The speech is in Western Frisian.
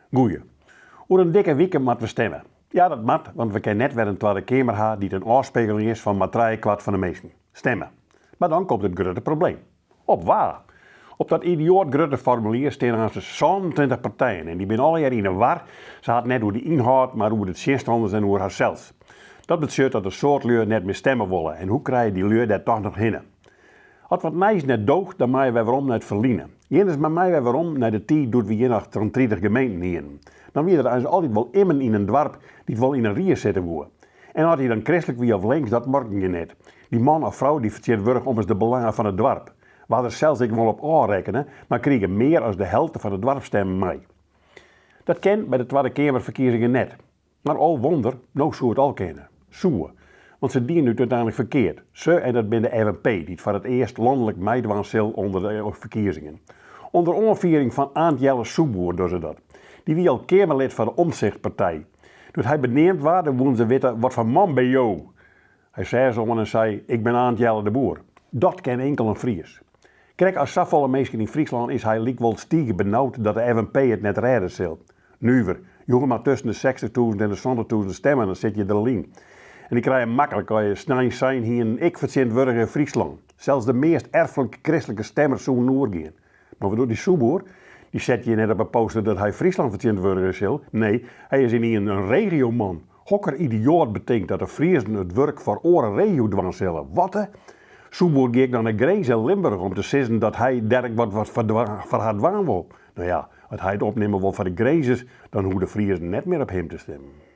Goeie. Oer in dikke wike moatte we stimme. Ja, dat moat, want we kinne net wer in Twadde Keamer ha dy't in ôfspegeling is fan mar trijekwart fan de minsken. Stimme. Mar dan komt it grutte probleem. Op wa? Op dat idioat grutte formulier stean aanst 27 partijen en dy binne allegear yn 'e war. Se ha it net oer de ynhâld, mar oer de tsjinstanners en oer harsels. Dat betsjut dat in soad lju net mear stimme wolle en hoe krije dy lju dêr toch noch hinne? As wat nijs net doocht, dan meie wy werom nei it ferline. Gean ris mei my wer werom nei de tiid doe't we hjir noch sa'n 30 gemeenten hienen. Dan wie der eins altyd wol immen yn in doarp dy't wol yn 'e rie sitte woe. En oft hy dan kristlik wie of links, dat mocht gjin net. Dy man of frou dy fertsjintwurdige ommers de belangen fan it doarp. Waard der sels ek wol op ôfrekkene, mar krige mear as de helte fan de doarpsstemmen mei. Dat kin by de Twadde Keamerferkiezingen net. Mar o wonder, no soe it al kinne. Soe. Want se dienen it úteinlik ferkeard. Se, en dat bin de FNP, dy't foar it earst lanlik meidwaan sil oan de ferkiezingen. Under oanfiering fan Aant Jelle Soepboer dogge se dat. Dy wie al keamerlid foar de Omtzigtpartij. Doe't hy beneamd waard, woenen se witte, wat foar man bin jo? Hy seach se oan en sei, Ik bin Aant Jelle de Boer. Dat ken inkel in Fries. Krekt as safolle minsken yn Fryslân is hy lykwols tige benaud dat de FNP it net rêde sil. Nuver, joech mar tusken de sechstichtûzen en de santichtûzen stemmen, dan sit je der al yn. En dy krije maklik as je snein sein hienen, ik fertsjintwurdigje Fryslân. Sels de meast erflik kristlike stemmers soenen oergean. Mar wat docht dy Soepboer? Dy set hjir net op 'e poster dat hy Fryslân fertsjintwurdigje sil. Nee, hy is ynienen in regioman. Hokker idioat betinkt dat de Friezen it wurk foar oare regio dwaan sille? Watte? Soepboer gie ek noch nei Grins en Limburch om te sizzen dat hy dêr ek wat foar har dwaan wol. No ja, as hy it opnimme wol foar de Grinzers, dan hoege de Friezen net mear op him te stimmen.